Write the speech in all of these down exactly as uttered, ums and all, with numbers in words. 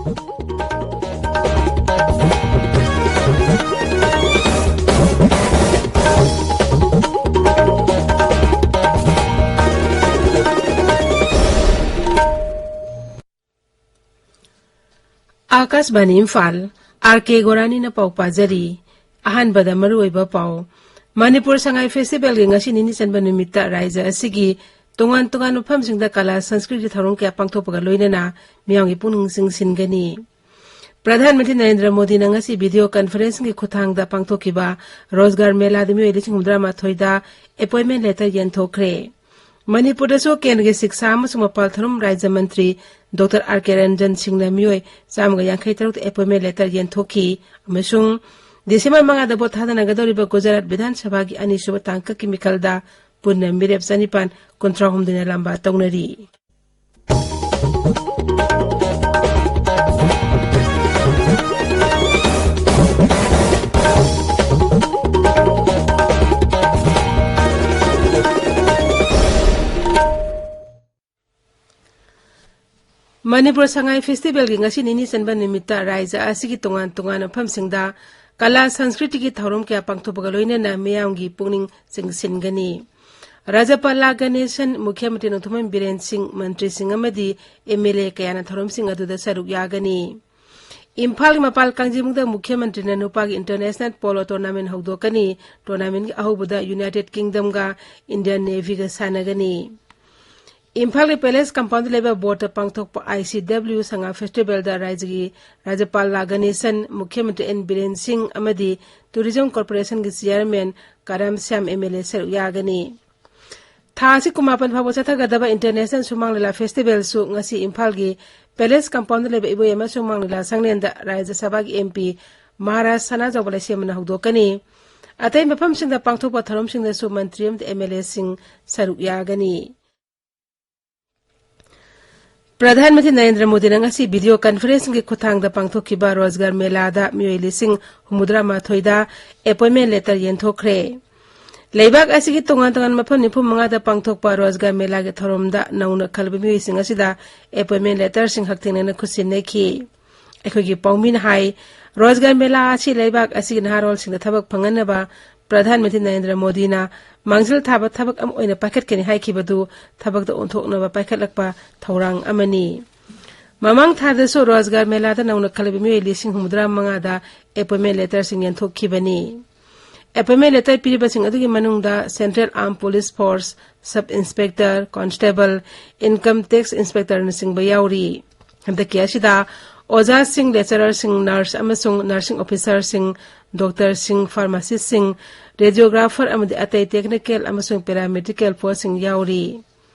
ꯑꯥꯀꯥꯁꯕꯥꯅꯤ Imphal, R ꯀꯦ ꯒꯣꯔꯥꯅꯤꯅ ꯄꯥꯎ ꯄꯥꯖꯔꯤ꯫ ꯑꯍꯥꯟꯕꯗ ꯃꯔꯨꯑꯣꯏꯕ ꯄꯥꯎ꯫ ꯃꯅꯤꯄꯨꯔ ꯁꯉꯥꯏ ꯐꯦꯁꯇꯤꯚꯦꯜꯒꯤ ꯉꯁꯤ ꯅꯤꯅꯤ ꯆꯟꯕ ꯅꯨꯃꯤꯠꯇ ꯔꯥꯏꯖ꯭ꯌ ꯑꯁꯤꯒꯤ ꯇꯣꯉꯥꯟ ꯇꯣꯉꯥꯟꯕ ꯃꯐꯝꯁꯤꯡꯗ ꯀꯂꯥ ꯁꯪꯁꯀ꯭ꯔꯤꯇꯤ ꯊꯧꯔꯝ ꯀꯌꯥ ꯄꯥꯡꯊꯣꯛꯄꯒ ꯂꯣꯏꯅꯅ ꯃꯤꯌꯥꯝꯒꯤ ꯄꯨꯛꯅꯤꯡ ꯆꯤꯡꯁꯤꯟꯒꯅꯤ꯫ ꯄ꯭ꯔꯙꯥꯟ ꯃꯟꯇ꯭ꯔꯤ ꯅꯔꯦꯟꯗ꯭ꯔ ꯃꯣꯗꯤꯅ ꯉꯁꯤ ꯚꯤꯗꯤꯑꯣ ꯀꯟꯐꯔꯦꯟꯁꯤꯡꯒꯤ ꯈꯨꯠꯊꯥꯡꯗ ꯄꯥꯡꯊꯣꯛꯈꯤꯕ ꯔꯣꯖꯒꯥꯔ ꯃꯦꯂꯥꯗ ꯃꯤꯑꯣꯏ ꯂꯤꯁꯤꯡ ꯍꯨꯝꯐꯨꯇꯔꯥꯃꯥꯊꯣꯏꯗ ꯑꯦꯄꯣꯏꯟꯃꯦꯟ ꯂꯦꯇꯔ ꯌꯦꯟꯊꯣꯛꯈ꯭ꯔꯦ꯫ ꯃꯅꯤꯄꯨꯔꯗꯁꯨ ꯀꯦꯟꯗ꯭ꯔꯒꯤ ꯁꯤꯛꯁꯥ ꯑꯃꯁꯨꯡ ꯃꯄꯥꯜ ꯊꯧꯔꯝ ꯔꯥꯖ꯭ꯌ ꯃꯟꯇ꯭ꯔꯤ ꯗꯣꯛꯇꯔ ꯑꯥꯔ ꯀꯦ ꯔꯟꯖꯟ ꯁꯤꯡꯅ ꯃꯤꯑꯣꯏ ꯆꯥꯝꯃꯒ ꯌꯥꯡꯈꯩ ꯇꯔꯨꯛꯇ ꯑꯦꯄꯣꯏꯟꯃꯦꯟ ꯂꯦꯇꯔ ꯌꯦꯟꯊꯣꯛꯈꯤ ꯑꯃꯁꯨꯡ ꯗꯤꯁꯦꯝꯕꯔ ꯃꯉꯥꯗ ꯚꯣꯠ ꯊꯥꯗꯅꯒꯗꯧꯔꯤꯕ ꯒꯨꯖꯔꯥꯠ ꯕꯤꯙꯥꯟ ꯁꯚꯥꯒꯤ ꯑꯅꯤꯁꯨꯕ ꯇꯥꯡꯀꯛꯀꯤ ꯃꯤꯈꯜꯗ ꯄꯨꯟꯅ ꯃꯤꯔꯦꯞ ꯆꯅꯤꯄꯥꯟ ꯀꯨꯟꯊ꯭ꯔꯥ ꯍꯨꯝꯗꯣꯏꯅ ꯂꯝꯕꯥ ꯇꯧꯅꯔꯤ꯫ ꯃꯅꯤꯄꯨꯔ ꯁꯉꯥꯏ ꯐꯦꯁꯇꯤꯚꯦꯜꯒꯤ ꯉꯁꯤ ꯅꯤꯅꯤ ꯆꯟꯕ ꯅꯨꯃꯤꯠꯇ ꯔꯥꯏꯖ꯭ꯌ ꯑꯁꯤꯒꯤ ꯇꯣꯉꯥꯟ ꯇꯣꯉꯥꯟꯕ ꯃꯐꯝꯁꯤꯡꯗ ꯀꯂꯥ ꯁꯪꯁꯀ꯭ꯔꯤꯇꯤꯒꯤ ꯊꯧꯔꯝ ꯀꯌꯥ ꯄꯥꯡꯊꯣꯛꯄꯒ ꯂꯣꯏꯅꯅ ꯃꯤꯌꯥꯝꯒꯤ ꯄꯨꯛꯅꯤꯡ ꯆꯤꯡꯁꯤꯟꯒꯅꯤ꯫ ꯔꯥꯖ꯭ꯌꯄꯥꯜ ꯂꯥ ꯒꯅꯦꯁꯟ, ꯃꯨꯈ꯭ꯌ ꯃꯟꯇ꯭ꯔꯤ ꯅꯣꯡꯊꯣꯝꯕꯝ ꯕꯤꯔꯦꯟ ꯁꯤꯡ, ꯃꯟꯇ꯭ꯔꯤꯁꯤꯡ ꯑꯃꯗꯤ ꯑꯦꯝ ꯑꯦꯜ ꯑꯦ ꯀꯌꯥꯅ ꯊꯧꯔꯝꯁꯤꯡ ꯑꯗꯨꯗ ꯁꯔꯨꯛ ꯌꯥꯒꯅꯤ꯫ ꯏꯝꯐꯥꯜꯒꯤ ꯃꯄꯥꯜ ꯀꯥꯡꯖꯩꯕꯨꯡꯗ ꯃꯨꯈ꯭ꯌ ꯃꯟꯇ꯭ꯔꯤꯅ ꯅꯨꯄꯥꯒꯤ ꯏꯟꯇꯔꯅꯦꯁꯅꯦꯜ ꯄꯣꯂꯣ ꯇꯣꯔꯅꯥꯃꯦꯟ ꯍꯧꯗꯣꯛꯀꯅꯤ꯫ ꯇꯣꯔꯅꯥꯃꯦꯟꯒꯤ ꯑꯍꯧꯕꯗ ꯌꯨꯅꯥꯏꯇꯦꯗ ꯀꯤꯡꯗꯝꯒ ꯏꯟꯗꯤꯌꯟ ꯅꯦꯚꯤꯒ ꯁꯥꯟꯅꯒꯅꯤ꯫ ꯏꯝꯐꯥꯜꯒꯤ ꯄꯦꯂꯦꯁ ꯀꯝꯄꯥꯎꯟꯗ ꯂꯩꯕ ꯕꯣꯔꯗꯇ ꯄꯥꯡꯊꯣꯛꯄ ꯑꯥꯏ ꯁꯤ ꯗꯕ꯭ꯂꯤꯌꯨ ꯁꯉꯥꯏ ꯐꯦꯁꯇꯤꯚꯦꯜꯗ ꯔꯥꯏꯖ꯭ꯌꯒꯤ ꯔꯥꯖ꯭ꯌꯄꯥꯜ ꯂꯥ ꯒꯅꯦꯁꯟ, ꯃꯨꯈ꯭ꯌ ꯃꯟꯇ꯭ꯔꯤ ꯑꯦꯟ ꯕꯤꯔꯦꯟ ꯁꯤꯡ ꯑꯃꯗꯤ ꯇꯨꯔꯤꯖꯝ ꯀꯣꯔꯄꯣꯔꯦꯁꯟꯒꯤ ꯆꯤꯌꯥꯔꯃꯦꯟ ꯀꯔꯝ ꯁ꯭ꯌꯥꯝ ꯑꯦꯝ ꯑꯦꯜ ꯑꯦ ꯁꯔꯨꯛ ꯌꯥꯒꯅꯤ꯫ ꯊꯥ ꯑꯁꯤ ꯀꯨꯟꯃꯥꯄꯟ ꯐꯥꯎꯕ ꯆꯠꯊꯒꯗꯕ ꯏꯟꯇꯔꯅꯦꯁꯅꯦꯜ ꯁꯨꯃꯥꯡ ꯂꯤꯂꯥ ꯐꯦꯁꯇꯤꯚꯦꯜꯁꯨ ꯉꯁꯤ ꯏꯝꯐꯥꯜꯒꯤ ꯄꯦꯂꯦꯁ ꯀꯝꯄꯥꯎꯟꯗ ꯂꯩꯕ ꯏꯕꯣꯌꯥꯏꯃ ꯁꯨꯃꯥꯡ ꯂꯤꯂꯥ ꯁꯪꯂꯦꯟꯗ ꯔꯥꯖ꯭ꯌ ꯁꯚꯥꯒꯤ ꯑꯦꯝ ꯄꯤ ꯃꯍꯥꯔꯥꯖ ꯁꯅꯥꯖꯥꯎꯕ ꯂꯩꯁꯦꯝꯕꯅ ꯍꯧꯗꯣꯛꯀꯅꯤ꯫ ꯑꯇꯩ ꯃꯐꯝꯁꯤꯡꯗ ꯄꯥꯡꯊꯣꯛꯄ ꯊꯧꯔꯝꯁꯤꯡꯗꯁꯨ ꯃꯟꯇ꯭ꯔꯤ ꯑꯃꯗꯤ ꯑꯦꯝ ꯑꯦꯜ ꯑꯦꯁꯤꯡ ꯁꯔꯨꯛ ꯌꯥꯒꯅꯤ꯫ ꯄ꯭ꯔꯙꯥꯟ ꯃꯟꯇ꯭ꯔꯤ ꯅꯔꯦꯟꯗ꯭ꯔ ꯃꯣꯗꯤꯅ ꯉꯁꯤ ꯚꯤꯗꯤꯑꯣ ꯀꯟꯐꯔꯦꯟꯁꯤꯡꯒꯤ ꯈꯨꯠꯊꯥꯡꯗ ꯄꯥꯡꯊꯣꯛꯈꯤꯕ ꯔꯣꯖꯒꯥꯔ ꯃꯦꯂꯥꯗ ꯃꯤꯑꯣꯏ ꯂꯤꯁꯤꯡ ꯍꯨꯝꯐꯨꯇꯔꯥꯃꯥꯊꯣꯏꯗ ꯑꯦꯄꯣꯏꯟꯃꯦꯟ ꯂꯦꯇꯔ ꯌꯦꯟꯊꯣꯛꯈ꯭ꯔꯦ꯫ ꯂꯩꯕꯥꯛ ꯑꯁꯤꯒꯤ ꯇꯣꯉꯥꯟ ꯇꯣꯉꯥꯟꯕ ꯃꯐꯝ ꯅꯤꯐꯨ ꯃꯉꯥꯗ ꯄꯥꯡꯊꯣꯛꯄ ꯔꯣꯖꯒꯥꯔ ꯃꯦꯂꯥꯒꯤ ꯊꯧꯔꯝꯗ ꯅꯧꯅ ꯈꯜꯂꯕ ꯃꯤꯑꯣꯏꯁꯤꯡ ꯑꯁꯤꯗ appointment letterꯁꯤꯡ ꯍꯛꯊꯦꯡꯅꯅ ꯈꯨꯠꯁꯤꯟꯅꯈꯤ꯫ ꯑꯩꯈꯣꯏꯒꯤ ꯄꯥꯎꯃꯤꯅ ꯍꯥꯏ, ꯔꯣꯖꯒꯥꯔ ꯃꯦꯂꯥ ꯑꯁꯤ ꯂꯩꯕꯥꯛ ꯑꯁꯤꯒꯤ ꯅꯍꯥꯔꯣꯜꯁꯤꯡꯗ ꯊꯕꯛ ꯐꯪꯍꯟꯅꯕ ꯄ꯭ꯔꯙꯥꯟ ꯃꯟꯇ꯭ꯔꯤ ꯅꯔꯦꯟꯗ꯭ꯔ ꯃꯣꯗꯤꯅ ꯃꯥꯡꯖꯤꯜ ꯊꯥꯕ ꯊꯕꯛ ꯑꯃ ꯑꯣꯏꯅ ꯄꯥꯏꯈꯠꯀꯅꯤ ꯍꯥꯏꯈꯤꯕꯗꯨ ꯊꯕꯛꯇ ꯑꯣꯟꯊꯣꯛꯅꯕ ꯄꯥꯏꯈꯠꯂꯛꯄ ꯊꯧꯔꯥꯡ ꯑꯃꯅꯤ꯫ ꯃꯃꯥꯡ ꯊꯥꯗꯁꯨ ꯔꯣꯖꯒꯥꯔ ꯃꯦꯂꯥꯗ ꯅꯧꯅ ꯈꯜꯂꯕ ꯃꯤꯑꯣꯏ ꯂꯤꯁꯤꯡ ꯍꯨꯝꯐꯨꯇꯔꯥ ꯃꯉꯥꯗ appointment letterꯁꯤꯡ ꯌꯦꯟꯊꯣꯛꯈꯤꯕꯅꯤ꯫ Appointment letter ꯄꯤꯔꯤꯕꯁꯤꯡ ꯑꯗꯨꯒꯤ ꯃꯅꯨꯡꯗ Central Armed Police Force, Sub Inspector, Constable, Income Tax Inspectorꯅꯆꯤꯡꯕ ꯌꯥꯎꯔꯤ꯫ ꯍꯟꯗꯛꯀꯤ ꯑꯁꯤꯗ ꯑꯣꯖꯥꯁꯤꯡ, lecturerꯁꯤꯡ, nurse ꯑꯃꯁꯨꯡ nursing officerꯁꯤꯡ, doctorꯁꯤꯡ, pharmacistꯁꯤꯡ, radiographer ꯑꯃꯗꯤ ꯑꯇꯩ technical ꯑꯃꯁꯨꯡ paramedical postꯁꯤꯡ ꯌꯥꯎꯔꯤ꯫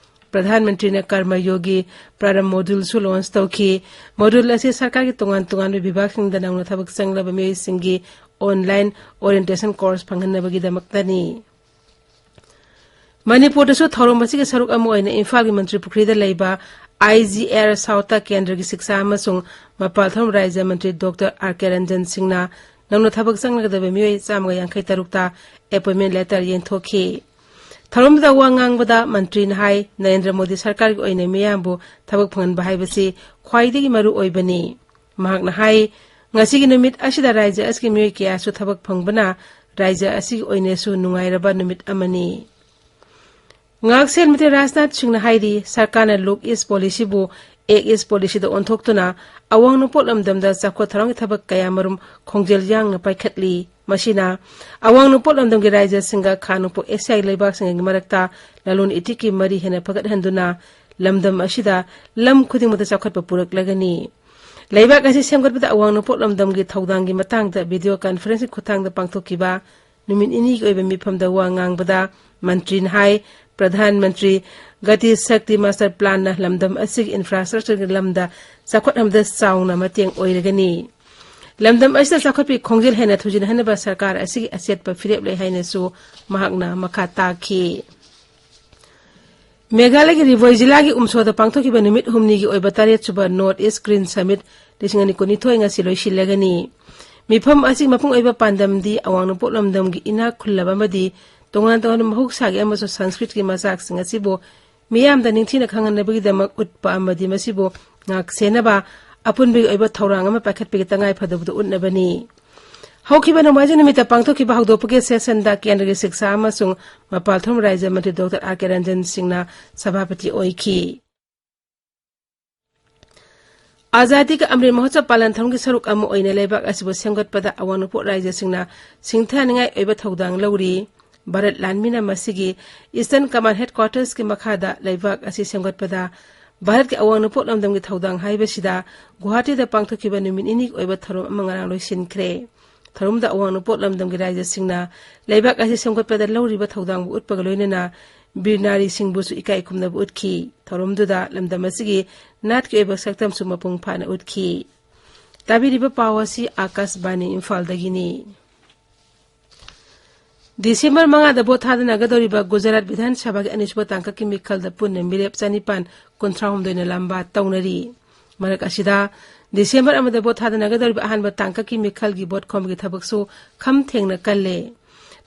ꯄ꯭ꯔꯙꯥꯟ ꯃꯟꯇ꯭ꯔꯤꯅ ꯀꯔꯃ ꯌꯣꯒꯤ ꯄ꯭ꯔꯥꯔꯝ moduleꯁꯨ launch ꯇꯧꯈꯤ꯫ Module ꯑꯁꯤ ꯁꯔꯀꯥꯔꯒꯤ ꯇꯣꯉꯥꯟ ꯇꯣꯉꯥꯟꯕ ꯕꯤꯚꯥꯒꯁꯤꯡꯗ ꯅꯧꯅ ꯊꯕꯛ ꯆꯪꯂꯕ ꯃꯤꯑꯣꯏꯁꯤꯡꯒꯤ online orientation course ꯐꯪꯍꯟꯅꯕꯒꯤꯗꯃꯛꯇꯅꯤ꯫ ꯃꯅꯤꯄꯨꯔꯗꯁꯨ ꯊꯧꯔꯝ ꯑꯁꯤꯒꯤ ꯁꯔꯨꯛ ꯑꯃ ꯑꯣꯏꯅ ꯏꯝꯐꯥꯜꯒꯤ ꯃꯟꯇ꯭ꯔꯤ ꯄꯨꯈ꯭ꯔꯤꯗ ꯂꯩꯕ IGR Southꯇ ꯀꯦꯟꯗ꯭ꯔꯒꯤ ꯁꯤꯛꯁꯥ ꯑꯃꯁꯨꯡ ꯃꯄꯥꯜ ꯊꯧꯔꯝ ꯔꯥꯖ꯭ꯌ ꯃꯟꯇ꯭ꯔꯤ ꯗꯣꯛꯇꯔ R K Ranjan Singhꯅ ꯅꯧꯅ ꯊꯕꯛ ꯆꯪꯂꯒꯗꯕ ꯃꯤꯑꯣꯏ ꯆꯥꯝꯃꯒ ꯌꯥꯡꯈꯩ ꯇꯔꯨꯛꯇ appointment letter ꯌꯦꯟꯊꯣꯛꯈꯤ꯫ ꯊꯧꯔꯝꯗꯨꯗ ꯋꯥ ꯉꯥꯡꯕꯗ ꯃꯟꯇ꯭ꯔꯤꯅ ꯍꯥꯏ, ꯅꯔꯦꯟꯗ꯭ꯔ ꯃꯣꯗꯤ ꯁꯔꯀꯥꯔꯒꯤ ꯑꯣꯏꯅ ꯃꯤꯌꯥꯝꯕꯨ ꯊꯕꯛ ꯐꯪꯍꯟꯕ ꯍꯥꯏꯕꯁꯤ ꯈ꯭ꯋꯥꯏꯗꯒꯤ ꯃꯔꯨ ꯑꯣꯏꯕꯅꯤ꯫ ꯃꯍꯥꯛꯅ ꯍꯥꯏ, ꯉꯁꯤꯒꯤ ꯅꯨꯃꯤꯠ ꯑꯁꯤꯗ ꯔꯥꯖ꯭ꯌ ꯑꯁꯤꯒꯤ ꯃꯤꯑꯣꯏ ꯀꯌꯥꯁꯨ ꯊꯕꯛ ꯐꯪꯕꯅ ꯔꯥꯖ꯭ꯌ ꯑꯁꯤꯒꯤ ꯑꯣꯏꯅꯁꯨ ꯅꯨꯡꯉꯥꯏꯔꯕ ꯅꯨꯃꯤꯠ ꯑꯃꯅꯤ꯫ ꯉꯥꯛꯁꯦꯜ ꯃꯟꯇ꯭ꯔꯤ ꯔꯥꯖꯅꯥꯊ ꯁꯤꯡꯅ ꯍꯥꯏꯔꯤ, ꯁꯔꯀꯥꯔꯅ Look East Policyꯕꯨ Act East Policyꯗ ꯑꯣꯟꯊꯣꯛꯇꯨꯅ ꯑꯋꯥꯡ ꯅꯣꯡꯄꯣꯛ ꯂꯝꯗꯝꯗ ꯆꯥꯎꯈꯠ ꯊꯧꯔꯥꯡꯒꯤ ꯊꯕꯛ ꯀꯌꯥ ꯃꯔꯨꯝ ꯈꯣꯡꯖꯦꯜ ꯌꯥꯡꯅ ꯄꯥꯏꯈꯠꯂꯤ꯫ ꯃꯁꯤꯅ ꯑꯋꯥꯡ ꯅꯣꯡꯄꯣꯛ ꯂꯝꯗꯝꯒꯤ ꯔꯥꯖ꯭ꯌꯁꯤꯡꯒ ꯈꯥ ꯅꯣꯡꯄꯣꯛ ꯑꯦꯁꯤꯌꯥꯒꯤ ꯂꯩꯕꯥꯛꯁꯤꯡꯒꯤ ꯃꯔꯛꯇ ꯂꯂꯣꯟ ꯏꯇꯤꯛꯀꯤ ꯃꯔꯤ ꯍꯦꯟꯅ ꯐꯒꯠꯍꯟꯗꯨꯅ ꯂꯝꯗꯝ ꯑꯁꯤꯗ ꯂꯝ ꯈꯨꯗꯤꯡꯃꯛꯇ ꯆꯥꯎꯈꯠꯄ ꯄꯨꯔꯛꯂꯒꯅꯤ꯫ ꯂꯩꯕꯥꯛ ꯑꯁꯤ ꯁꯦꯝꯒꯠꯄꯗ ꯑꯋꯥꯡ ꯅꯣꯡꯄꯣꯛ ꯂꯝꯗꯝꯒꯤ ꯊꯧꯗꯥꯡꯒꯤ ꯃꯇꯥꯡꯗ video conferenceꯀꯤ ꯈꯨꯠꯊꯥꯡꯗ ꯄꯥꯡꯊꯣꯛꯈꯤꯕ ꯅꯨꯃꯤꯠ ꯅꯤꯅꯤꯒꯤ ꯑꯣꯏꯕ ꯃꯤꯐꯝꯗ ꯋꯥ ꯉꯥꯡꯕꯗ ꯃꯟꯇ꯭ꯔꯤꯅ ꯍꯥꯏ, ꯄ꯭ꯔꯙꯥꯟ ꯃꯟꯇ꯭ꯔꯤ ꯒꯇꯤ ꯁꯛꯇꯤ master planꯅ ꯂꯝꯗꯝ ꯑꯁꯤꯒꯤ infrastructureꯒꯤ ꯂꯝꯗ ꯆꯥꯎꯈꯠꯍꯟꯕꯗ ꯆꯥꯎꯅ ꯃꯇꯦꯡ ꯑꯣꯏꯔꯒꯅꯤ꯫ ꯂꯝꯗꯝ ꯑꯁꯤꯗ ꯆꯥꯎꯈꯠꯄꯒꯤ ꯈꯣꯡꯖꯦꯜ ꯍꯦꯟꯅ ꯊꯨꯖꯤꯟꯍꯟꯅꯕ ꯁꯔꯀꯥꯔ ꯑꯁꯤꯒꯤ ꯑꯆꯦꯠꯄ ꯐꯤꯔꯦꯞ ꯂꯩ ꯍꯥꯏꯅꯁꯨ ꯃꯍꯥꯛꯅ ꯃꯈꯥ ꯇꯥꯈꯤ꯫ ꯃꯦꯘꯥꯂꯌꯒꯤ ꯔꯤꯚꯣꯏ ꯖꯤꯂꯥꯒꯤ ꯎꯝꯁꯣꯗ ꯄꯥꯡꯊꯣꯛꯈꯤꯕ ꯅꯨꯃꯤꯠ ꯍꯨꯝꯅꯤꯒꯤ ꯑꯣꯏꯕ ꯇꯔꯦꯠ ꯁꯨꯕ North East Green Summit ꯂꯤꯁꯤꯡ ꯑꯅꯤ ꯀꯨꯟꯅꯤꯊꯣꯏ ꯉꯁꯤ ꯂꯣꯏꯁꯤꯜꯂꯒꯅꯤ꯫ ꯃꯤꯐꯝ ꯑꯁꯤꯒꯤ ꯃꯄꯨꯡ ꯑꯣꯏꯕ ꯄꯥꯟꯗꯝꯗꯤ ꯑꯋꯥꯡ ꯅꯣꯡꯄꯣꯛ ꯂꯝꯗꯝꯒꯤ ꯏꯅꯥꯛ ꯈꯨꯜꯂꯕ ꯑꯃꯗꯤ ꯇꯣꯉꯥꯟ ꯇꯣꯉꯥꯟꯕ ꯃꯍꯧꯁꯥꯒꯤ ꯑꯃꯁꯨꯡ ꯁꯪꯁꯀ꯭ꯔꯤꯠꯀꯤ ꯃꯆꯥꯛꯁꯤꯡ ꯑꯁꯤꯕꯨ ꯃꯤꯌꯥꯝꯗ ꯅꯤꯡꯊꯤꯅ ꯈꯪꯍꯟꯅꯕꯒꯤꯗꯃꯛ ꯎꯠꯄ ꯑꯃꯗꯤ ꯃꯁꯤꯕꯨ ꯉꯥꯛꯁꯦꯟꯅꯕ ꯑꯄꯨꯟꯕꯒꯤ ꯑꯣꯏꯕ ꯊꯧꯔꯥꯡ ꯑꯃ ꯄꯥꯏꯈꯠꯄꯒꯤ ꯇꯉꯥꯏ ꯐꯗꯕꯗꯨ ꯎꯠꯅꯕꯅꯤ꯫ ꯍꯧꯈꯤꯕ ꯅꯣꯡꯃꯥꯏꯖꯤꯡ ꯅꯨꯃꯤꯠꯇ ꯄꯥꯡꯊꯣꯛꯈꯤꯕ ꯍꯧꯗꯣꯛꯄꯒꯤ ꯁꯦꯁꯟꯗ ꯀꯦꯟꯗ꯭ꯔꯒꯤ ꯁꯤꯛꯁꯥ ꯑꯃꯁꯨꯡ ꯃꯄꯥꯜ ꯊꯨꯝ ꯔꯥꯖ꯭ꯌ ꯃꯟꯇ꯭ꯔꯤ ꯗꯣꯛꯇꯔ ꯑꯥꯔ ꯀꯦ ꯔꯟꯖꯟ ꯁꯤꯡꯅ ꯁꯚꯥꯄꯇꯤ ꯑꯣꯏꯈꯤ꯫ ꯑꯖꯥꯗꯤ ꯀ ꯑꯃ꯭ꯔꯤꯠ ꯃꯍꯣꯠꯁꯕ ꯄꯥꯂꯟ ꯊꯧꯔꯝꯒꯤ ꯁꯔꯨꯛ ꯑꯃ ꯑꯣꯏꯅ ꯂꯩꯕꯥꯛ ꯑꯁꯤꯕꯨ ꯁꯦꯝꯒꯠꯄꯗ ꯑꯋꯥꯡ ꯅꯣꯡꯄꯣꯛ ꯔꯥꯖ꯭ꯌꯁꯤꯡꯅ ꯁꯤꯡꯊꯥꯅꯤꯡꯉꯥꯏ ꯑꯣꯏꯕ ꯊꯧꯗꯥꯡ ꯂꯧꯔꯤ꯫ ꯚꯥꯔꯠ ꯂꯥꯟꯃꯤꯅ ꯃꯁꯤꯒꯤ Eastern Command Headquarters ꯀꯤ ꯃꯈꯥꯗ ꯂꯩꯕꯥꯛ ꯑꯁꯤ ꯁꯦꯝꯒꯠꯄꯗ ꯚꯥꯔꯠꯀꯤ ꯑꯋꯥꯡ ꯅꯣꯡꯄꯣꯛ ꯂꯝꯗꯝꯒꯤ ꯊꯧꯗꯥꯡ ꯍꯥꯏꯕꯁꯤꯗ ꯒꯨꯋꯥꯍꯥꯇꯤꯗ ꯄꯥꯡꯊꯣꯛꯈꯤꯕ ꯅꯨꯃꯤꯠ ꯅꯤꯅꯤꯒꯤ ꯑꯣꯏꯕ ꯊꯧꯔꯝ ꯑꯃ ꯉꯔꯥꯡ ꯂꯣꯏꯁꯤꯟꯈ꯭ꯔꯦ꯫ ꯊꯧꯔꯝꯗ ꯑꯋꯥꯡ ꯅꯣꯡꯄꯣꯛ ꯂꯝꯗꯝꯒꯤ ꯔꯥꯖ꯭ꯌꯁꯤꯡꯅ ꯂꯩꯕꯥꯛ ꯑꯁꯤ ꯁꯦꯝꯒꯠꯄꯗ ꯂꯧꯔꯤꯕ ꯊꯧꯗꯥꯡꯕꯨ ꯎꯠꯄꯒ ꯂꯣꯏꯅꯅ ꯕꯤꯔ ꯅꯥꯔꯤꯁꯤꯡꯕꯨꯁꯨ ꯏꯀꯥꯏ ꯈꯨꯝꯅꯕ ꯎꯠꯈꯤ꯫ ꯊꯧꯔꯝꯗꯨꯗ ꯂꯝꯗꯝ ꯑꯁꯤꯒꯤ ꯅꯥꯠꯀꯤ ꯑꯣꯏꯕ ꯁꯛꯇꯝꯁꯨ ꯃꯄꯨꯡ ꯐꯥꯅ ꯎꯠꯈꯤ꯫ ꯇꯥꯕꯤꯔꯤꯕ ꯄꯥꯎ ꯑꯁꯤ ꯑꯥꯀꯥꯁꯕꯥꯅꯤ ꯏꯝꯐꯥꯜꯗꯒꯤꯅꯤ꯫ ꯗꯤꯁꯦꯝꯕꯔ ꯃꯉꯥꯗ ꯚꯣꯠ ꯊꯥꯗꯅꯒꯗꯧꯔꯤꯕ ꯒꯨꯖꯔꯥꯠ ꯕꯤꯙꯥꯟ ꯁꯚꯥꯒꯤ ꯑꯅꯤꯁꯨꯕ ꯇꯥꯡꯀꯛꯀꯤ ꯃꯤꯈꯜꯗ ꯄꯨꯟꯅ ꯃꯤꯔꯦꯞ ꯆꯅꯤꯄꯥꯟ ꯀꯨꯟꯊ꯭ꯔꯥ ꯍꯨꯝꯗꯣꯏꯅ ꯂꯝꯕꯥ ꯇꯧꯅꯔꯤ꯫ ꯃꯔꯛ ꯑꯁꯤꯗ, ꯗꯤꯁꯦꯝꯕꯔ ꯑꯃꯗ ꯚꯣꯠ ꯊꯥꯗꯅꯒꯗꯧꯔꯤꯕ ꯑꯍꯥꯟꯕ ꯇꯥꯡꯀꯛꯀꯤ ꯃꯤꯈꯜꯒꯤ ꯚꯣꯠ ꯈꯣꯝꯕꯒꯤ ꯊꯕꯛꯁꯨ ꯈꯝ ꯊꯦꯡꯅ ꯀꯜꯂꯦ꯫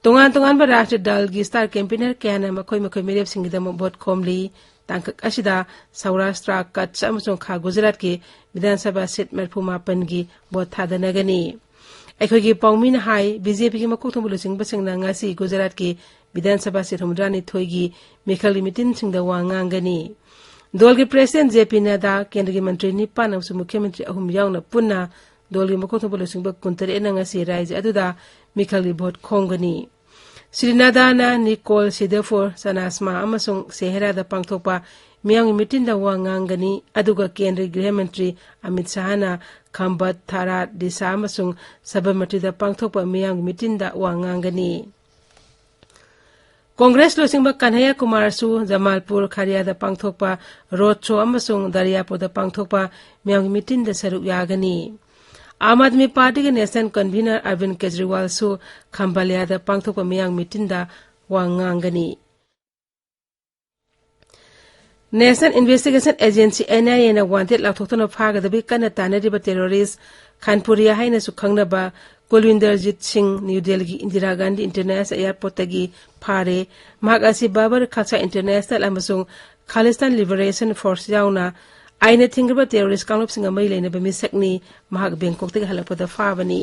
ꯇꯣꯉꯥꯟ ꯇꯣꯉꯥꯟꯕ ꯔꯥꯖꯅꯤꯇꯤ ꯗꯜꯒꯤ ꯁ꯭ꯇꯥꯔ ꯀꯦꯝꯄꯦꯅꯔ ꯀꯌꯥꯅ ꯃꯈꯣꯏ ꯃꯈꯣꯏ ꯃꯤꯔꯦꯞꯁꯤꯡꯒꯤꯗꯃꯛ ꯚꯣꯠ ꯈꯣꯝꯂꯤ꯫ ꯇꯥꯡꯀꯛ ꯑꯁꯤꯗ ꯁꯧꯔꯥꯁꯇ꯭ꯔ, ꯀꯠꯆ ꯑꯃꯁꯨꯡ ꯈꯥ ꯒꯨꯖꯔꯥꯠꯀꯤ ꯕꯤꯙꯥꯟ ꯁꯚꯥ ꯁꯤꯠ ꯃꯔꯤꯐꯨ ꯃꯥꯄꯟꯒꯤ ꯚꯣꯠ ꯊꯥꯗꯅꯒꯅꯤ꯫ ꯑꯩꯈꯣꯏꯒꯤ ꯄꯥꯎꯃꯤꯅ ꯍꯥꯏ, ꯕꯤ ꯖꯦ ꯄꯤꯒꯤ ꯃꯀꯣꯛ ꯊꯣꯡꯕ ꯂꯨꯆꯤꯡꯕꯁꯤꯡꯅ ꯉꯁꯤ ꯒꯨꯖꯔꯥꯠꯀꯤ ꯕꯤꯙꯥꯟ ꯁꯚꯥ ꯁꯤꯠ ꯍꯨꯝꯐꯨꯇꯔꯥꯅꯤꯊꯣꯏꯒꯤ ꯃꯤꯈꯜꯒꯤ ꯃꯤꯇꯤꯟꯁꯤꯡꯗ ꯋꯥ ꯉꯥꯡꯒꯅꯤ꯫ ꯗꯣꯜꯒꯤ ꯄ꯭ꯔꯦꯁꯤꯗꯦꯟ ꯖꯦ ꯄꯤ ꯅꯗꯥ, ꯀꯦꯟꯗ꯭ꯔꯒꯤ ꯃꯟꯇ꯭ꯔꯤ ꯅꯤꯄꯥꯟ ꯑꯃꯁꯨꯡ ꯃꯨꯈ꯭ꯌ ꯃꯟꯇ꯭ꯔꯤ ꯑꯍꯨꯝ ꯌꯥꯎꯅ ꯄꯨꯟꯅ ꯗꯣꯜꯒꯤ ꯃꯀꯣꯛ ꯊꯣꯡꯕ ꯂꯨꯆꯤꯡꯕ ꯀꯨꯟꯇꯔꯦꯠꯅ ꯉꯁꯤ ꯔꯥꯖ꯭ꯌ ꯑꯗꯨꯗ ꯃꯤꯈꯜꯒꯤ ꯚꯣꯠ ꯈꯣꯝꯒꯅꯤ꯫ ꯁ꯭ꯔꯤ ꯅꯗꯥꯅ ꯅꯤꯀꯣꯜ, ꯁꯤꯗꯐꯣꯔ, ꯆꯅꯥꯁꯃꯥ ꯑꯃꯁꯨꯡ ꯁꯦꯍꯦꯔꯥꯗ ꯄꯥꯡꯊꯣꯛꯄ ꯃꯤꯌꯥꯝꯒꯤ ꯃꯤꯇꯤꯟꯗ ꯋꯥ ꯉꯥꯡꯒꯅꯤ, ꯑꯗꯨꯒ ꯀꯦꯟꯗ꯭ꯔꯒꯤ ꯒ꯭ꯔꯤꯍ ꯃꯟꯇ꯭ꯔꯤ ꯑꯃꯤꯠ ꯁꯥꯍꯅ ꯈꯝꯕꯠ, ꯊꯥꯔꯥꯠ, ꯗꯤꯁꯥ ꯑꯃꯁꯨꯡ ꯁꯕꯔꯃꯇꯤꯗ ꯄꯥꯡꯊꯣꯛꯄ ꯃꯤꯌꯥꯝꯒꯤ ꯃꯤꯇꯤꯟꯗ ꯋꯥ ꯉꯥꯡꯒꯅꯤ꯫ ꯀꯣꯡꯒ꯭ꯔꯦꯁ ꯂꯨꯆꯤꯡꯕ ꯀꯟꯍꯩꯌꯥ ꯀꯨꯃꯥꯔꯁꯨ ꯖꯃꯥꯜꯄꯨꯔ ꯈꯥꯔꯤꯌꯥꯗ ꯄꯥꯡꯊꯣꯛꯄ ꯔꯣꯗ ꯁꯣ ꯑꯃꯁꯨꯡ ꯗꯔꯤꯌꯥꯄꯨꯔꯗ ꯄꯥꯡꯊꯣꯛꯄ ꯃꯤꯌꯥꯝꯒꯤ ꯃꯤꯇꯤꯟꯗ ꯁꯔꯨꯛ ꯌꯥꯒꯅꯤ꯫ ꯑꯥꯝ ꯑꯥꯗꯃꯤ ꯄꯥꯔꯇꯤꯒꯤ ꯅꯦꯁꯅꯦꯜ ꯀꯟꯚꯤꯅꯔ ꯑꯔꯕꯤꯟ ꯀꯦꯖꯔꯤꯋꯥꯜꯁꯨ ꯈꯝꯕꯥꯂꯤꯌꯥꯗ ꯄꯥꯡꯊꯣꯛꯄ ꯃꯤꯌꯥꯝꯒꯤ ꯃꯤꯇꯤꯟꯗ ꯋꯥ ꯉꯥꯡꯒꯅꯤ꯫ ꯅꯦꯁꯅꯦꯜ ꯏꯟꯚꯦꯁꯇꯤꯒꯦꯁꯟ ꯑꯦꯖꯦꯟꯁꯤ, ꯑꯦꯟ ꯑꯥꯏ ꯑꯦꯅ ꯋꯥꯟꯇꯦꯠ ꯂꯥꯎꯊꯣꯛꯇꯨꯅ ꯐꯥꯒꯗꯕꯒꯤ ꯀꯟꯅ ꯇꯥꯟꯅꯔꯤꯕ ꯇꯦꯔꯣꯔꯤꯁ ꯈꯥꯟꯄꯨꯔꯤꯌꯥ ꯍꯥꯏꯅꯁꯨ ꯈꯪꯅꯕ ꯀꯨꯜꯋꯤꯟꯗꯔꯖꯤꯠ ꯁꯤꯡ ꯅ꯭ꯌꯨ ꯗꯦꯜꯂꯤꯒꯤ ꯏꯟꯗꯤꯔꯥ ꯒꯥꯟꯙꯤ ꯏꯟꯇꯔꯅꯦꯁꯅꯦꯜ ꯑꯦꯌꯔꯄꯣꯔꯠꯇꯒꯤ ꯐꯥꯔꯦ꯫ ꯃꯍꯥꯛ ꯑꯁꯤ ꯕꯥꯕꯔ ꯈꯥꯜꯁꯥ ꯏꯟꯇꯔꯅꯦꯁꯅꯦꯜ ꯑꯃꯁꯨꯡ ꯈꯥꯂꯤꯁꯇꯥꯟ ꯂꯤꯕꯔꯦꯁꯟ ꯐꯣꯔꯁ ꯌꯥꯎꯅ ꯑꯥꯏꯟꯅ ꯊꯤꯡꯈ꯭ꯔꯕ ꯇꯦꯔꯣꯔꯤꯁ ꯀꯥꯡꯂꯨꯞꯁꯤꯡꯒ ꯃꯔꯤ ꯂꯩꯅꯕ ꯃꯤꯁꯛꯅꯤ꯫ ꯃꯍꯥꯛ ꯕꯦꯡꯀꯣꯛꯇꯒꯤ ꯍꯜꯂꯛꯄꯗ ꯐꯥꯕꯅꯤ꯫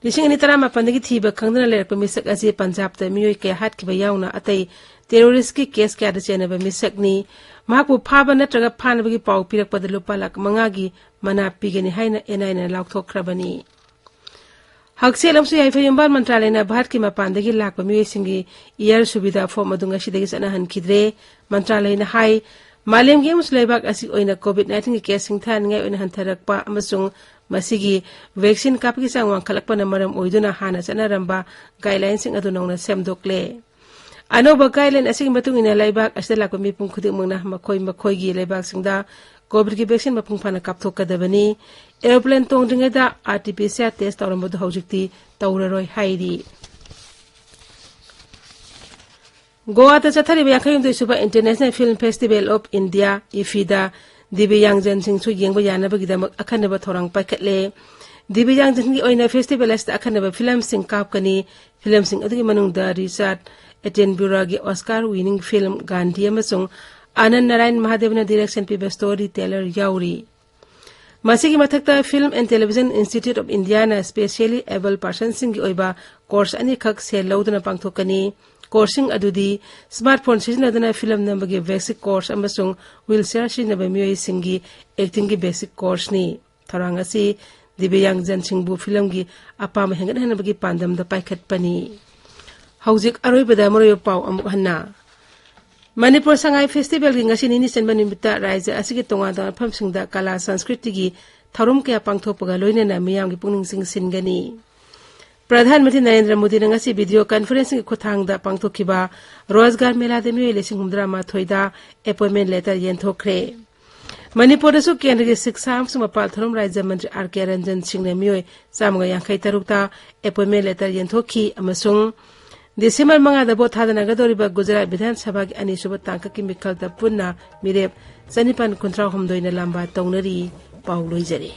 ꯂꯤꯁꯤꯡ ꯑꯅꯤ ꯇꯔꯥꯃꯥꯄꯟꯗꯒꯤ ꯊꯤꯕ ꯈꯪꯗꯅ ꯂꯩꯔꯛꯄ ꯃꯤꯁꯛ ꯑꯁꯤ ꯄꯟꯖꯥꯕꯇ ꯃꯤꯑꯣꯏ ꯀꯌꯥ ꯍꯥꯠꯈꯤꯕ ꯌꯥꯎꯅ ꯑꯇꯩ ꯇꯦꯔꯣꯔꯤꯁꯀꯤ ꯀꯦꯁ ꯀꯌꯥꯗ ꯆꯦꯟꯅꯕ ꯃꯤꯁꯛꯅꯤ꯫ ꯃꯍꯥꯛꯄꯨ ꯐꯥꯕ ꯅꯠꯇ꯭ꯔꯒ ꯐꯥꯅꯕꯒꯤ ꯄꯥꯎ ꯄꯤꯔꯛꯄꯗ ꯂꯨꯄꯥ ꯂꯥꯈ ꯃꯉꯥꯒꯤ ꯃꯅꯥ ꯄꯤꯒꯅꯤ ꯍꯥꯏꯅ ꯑꯦꯟ ꯑꯥꯏ ꯑꯦꯅ ꯂꯥꯎꯊꯣꯛꯈ꯭ꯔꯕꯅꯤ꯫ ꯍꯛꯁꯦꯜ ꯑꯃꯁꯨꯡ ꯌꯥꯏꯐ ꯌꯨꯝꯕꯥꯜ ꯃꯟꯇ꯭ꯔꯥꯂꯌꯅ ꯚꯥꯔꯠꯀꯤ ꯃꯄꯥꯟꯗꯒꯤ ꯂꯥꯛꯄ ꯃꯤꯑꯣꯏꯁꯤꯡꯒꯤ ꯏꯌꯔ ꯁꯨꯕꯤꯗꯥ ꯐꯣꯔꯝ ꯑꯗꯨ ꯉꯁꯤꯗꯒꯤ ꯆꯠꯅꯍꯟꯈꯤꯗ꯭ꯔꯦ꯫ ꯃꯟꯇ꯭ꯔꯥꯂꯌꯅ ꯍꯥꯏ, ꯃꯥꯂꯦꯝꯒꯤ ꯑꯃꯁꯨꯡ ꯂꯩꯕꯥꯛ ꯑꯁꯤꯒꯤ ꯑꯣꯏꯅ ꯀꯣꯚꯤꯗ ꯅꯥꯏꯟꯇꯤꯟꯒꯤ ꯀꯦꯁꯁꯤꯡ ꯊꯥꯅꯤꯡꯉꯥꯏ ꯑꯣꯏꯅ ꯍꯟꯊꯔꯛꯄ ꯑꯃꯁꯨꯡ ꯃꯁꯤꯒꯤ ꯚꯦꯛꯁꯤꯟ ꯀꯥꯞꯄꯒꯤ ꯆꯥꯡ ꯋꯥꯡꯈꯠꯂꯛꯄꯅ ꯃꯔꯝ ꯑꯣꯏꯗꯨꯅ ꯍꯥꯟꯅ ꯆꯠꯅꯔꯝꯕ ꯒꯥꯏꯗꯂꯥꯏꯟꯁꯤꯡ ꯑꯗꯨ ꯅꯧꯅ ꯁꯦꯝꯗꯣꯛꯂꯦ꯫ ꯑꯅꯧꯕ ꯒꯥꯏꯗꯂꯥꯏꯟ ꯑꯁꯤꯒꯤ ꯃꯇꯨꯡ ꯏꯟꯅ ꯂꯩꯕꯥꯛ ꯑꯁꯤꯗ ꯂꯥꯛꯄ ꯃꯤꯄꯨꯝ ꯈꯨꯗꯤꯡꯃꯛꯅ ꯃꯈꯣꯏ ꯃꯈꯣꯏꯒꯤ ꯂꯩꯕꯥꯛꯁꯤꯡꯗ ꯀꯣꯚꯤꯗꯀꯤ ꯚꯦꯛꯁꯤꯟ ꯃꯄꯨꯡ ꯐꯥꯅ ꯀꯥꯞꯊꯣꯛꯀꯗꯕꯅꯤ꯫ ꯑꯦꯔꯣꯄ꯭ꯂꯦꯟ ꯇꯣꯡꯗ꯭ꯔꯤꯉꯩꯗ R T P C R test ꯇꯧꯔꯝꯕꯗꯨ ꯍꯧꯖꯤꯛꯇꯤ ꯇꯧꯔꯔꯣꯏ ꯍꯥꯏꯔꯤ꯫ ꯒꯣꯋꯥꯗ ꯆꯠꯊꯔꯤꯕ ꯌꯥꯡꯈꯩ ꯍꯨꯝꯗꯣꯏ ꯁꯨꯕ International Film Festival of India, ꯏꯐꯤꯗ, ꯗꯤꯕ꯭ꯌꯥꯡꯖꯟꯁꯤꯡꯁꯨ ꯌꯦꯡꯕ ꯌꯥꯅꯕꯒꯤꯗꯃꯛ ꯑꯈꯟꯅꯕ ꯊꯧꯔꯥꯡ ꯄꯥꯏꯈꯠꯂꯦ꯫ ꯗꯤꯕ꯭ꯌꯥꯡꯖꯟꯒꯤ ꯑꯣꯏꯅ ꯐꯦꯁꯇꯤꯚꯦꯜ ꯑꯁꯤꯗ ꯑꯈꯟꯅꯕ ꯐꯤꯂꯝꯁꯤꯡ ꯀꯥꯞꯀꯅꯤ꯫ ꯐꯤꯂꯝꯁꯤꯡ ꯑꯗꯨꯒꯤ ꯃꯅꯨꯡꯗ ꯔꯤꯆꯥꯔꯗ ꯑꯦꯇꯦꯟꯕꯨꯔꯥꯒꯤ ꯑꯣꯁꯀꯥꯔ ꯋꯤꯅꯤꯡ ꯐꯤꯂꯝ ꯒꯥꯟꯙꯤ ꯑꯃꯁꯨꯡ ꯑꯅꯟ ꯅꯥꯔꯥꯌꯟ ꯃꯍꯥꯗꯦꯕꯅ ꯗꯤꯔꯦꯛꯁꯟ ꯄꯤꯕ ꯁ꯭ꯇꯣꯔꯤ ꯇꯦꯂꯔ ꯌꯥꯎꯔꯤ꯫ ꯃꯁꯤꯒꯤ ꯃꯊꯛꯇ Film and Television Institute of ꯏꯟꯗꯤꯌꯥꯅ ꯁ꯭ꯄꯦꯁꯤꯌꯦꯂꯤ ꯑꯦꯕꯜ ꯄꯥꯔꯁꯟꯁꯤꯡꯒꯤ ꯑꯣꯏꯕ ꯀꯣꯔꯁ ꯑꯅꯤꯈꯛ ꯁꯦꯜ ꯂꯧꯗꯨꯅ ꯄꯥꯡꯊꯣꯛꯀꯅꯤ꯫ ꯀꯣꯔꯁꯁꯤꯡ ꯑꯗꯨꯗꯤ ꯁ꯭ꯃꯥꯔꯠꯐꯣꯟ ꯁꯤꯖꯤꯟꯅꯗꯨꯅ ꯐꯤꯂꯝ ꯅꯝꯕꯒꯤ ꯕꯦꯁꯤꯛ ꯀꯣꯔꯁ ꯑꯃꯁꯨꯡ ꯋꯤꯜꯆꯤꯌꯥꯔ ꯁꯤꯖꯤꯟꯅꯕ ꯃꯤꯑꯣꯏꯁꯤꯡꯒꯤ ꯑꯦꯛꯇꯤꯡꯒꯤ ꯕꯦꯁꯤꯛ ꯀꯣꯔꯁꯅꯤ꯫ ꯊꯧꯔꯥꯡ ꯑꯁꯤ ꯗꯤꯕ꯭ꯌꯥꯡꯖꯟꯁꯤꯡꯕꯨ ꯐꯤꯂꯝꯒꯤ ꯑꯄꯥꯝꯕ ꯍꯦꯟꯒꯠꯍꯟꯅꯕꯒꯤ ꯄꯥꯟꯗꯝꯗ ꯄꯥꯏꯈꯠꯄꯅꯤ꯫ ꯍꯧꯖꯤꯛ ꯑꯔꯣꯏꯕꯗ ꯃꯔꯨꯑꯣꯏꯕ ꯄꯥꯎ ꯑꯃꯨꯛ ꯍꯟꯅ꯫ ꯃꯅꯤꯄꯨꯔ ꯁꯉꯥꯏ ꯐꯦꯁꯇꯤꯚꯦꯜꯒꯤ ꯉꯁꯤ ꯅꯤꯅꯤ ꯆꯟꯕ ꯅꯨꯃꯤꯠꯇ ꯔꯥꯖ꯭ꯌ ꯑꯁꯤꯒꯤ ꯇꯣꯉꯥꯟ ꯇꯣꯉꯥꯟꯕ ꯃꯐꯝꯁꯤꯡꯗ ꯀꯂꯥ ꯁꯪꯁꯀ꯭ꯔꯤꯇꯤꯒꯤ ꯊꯧꯔꯝ ꯀꯌꯥ ꯄꯥꯡꯊꯣꯛꯄꯒ ꯂꯣꯏꯅꯅ ꯃꯤꯌꯥꯝꯒꯤ ꯄꯨꯛꯅꯤꯡ ꯆꯤꯡꯁꯤꯟꯒꯅꯤ꯫ ꯄ꯭ꯔꯙꯥꯟ ꯃꯟꯇ꯭ꯔꯤ ꯅꯔꯦꯟꯗ꯭ꯔ ꯃꯣꯗꯤꯅ ꯉꯁꯤ ꯚꯤꯗꯤꯑꯣ ꯀꯟꯐꯔꯦꯟꯁꯤꯡꯒꯤ ꯈꯨꯠꯊꯥꯡꯗ ꯄꯥꯡꯊꯣꯛꯈꯤꯕ ꯔꯣꯖꯒꯥꯔ ꯃꯦꯂꯥꯗ ꯃꯤꯑꯣꯏ ꯂꯤꯁꯤꯡ ꯍꯨꯝꯐꯨꯇꯔꯥ ꯃꯥꯊꯣꯏꯗ ꯑꯦꯄꯣꯏꯟꯃꯦꯟ ꯂꯦꯇꯔ ꯌꯦꯟꯊꯣꯛꯈ꯭ꯔꯦ꯫ ꯃꯅꯤꯄꯨꯔꯗꯁꯨ ꯀꯦꯟꯗ꯭ꯔꯒꯤ ꯁꯤꯛꯁꯥ ꯑꯃꯁꯨꯡ ꯃꯄꯥꯜ ꯊꯧꯔꯝ ꯔꯥꯖ꯭ꯌ ꯃꯟꯇ꯭ꯔꯤ ꯑꯥꯔ ꯀꯦ ꯔꯟꯖꯟ ꯁꯤꯡꯅ ꯃꯤꯑꯣꯏ ꯆꯥꯝꯃꯒ ꯌꯥꯡꯈꯩ ꯇꯔꯨꯛꯇ ꯑꯦꯄꯣꯏꯟꯃꯦꯟ ꯂꯦꯇꯔ ꯌꯦꯟꯊꯣꯛꯈꯤ ꯑꯃꯁꯨꯡ ꯗꯤꯁꯦꯝꯕꯔ ꯃꯉꯥꯗ ꯚꯣꯠ ꯊꯥꯗꯅꯒꯗꯧꯔꯤꯕ ꯒꯨꯖꯔꯥꯠ ꯕꯤꯙꯥꯟ ꯁꯚꯥꯒꯤ ꯑꯅꯤꯁꯨꯕ ꯇꯥꯡꯀꯛꯀꯤ ꯃꯤꯈꯜꯗ ꯄꯨꯟꯅ ꯃꯤꯔꯦꯞ ꯆꯅꯤꯄꯥꯟ ꯀꯨꯟꯊ꯭ꯔꯥ ꯍꯨꯝꯗꯣꯏꯅ ꯂꯝꯕꯥ ꯇꯧꯅꯔꯤ꯫ ꯄꯥꯎ ꯂꯣꯏꯖꯔꯦ꯫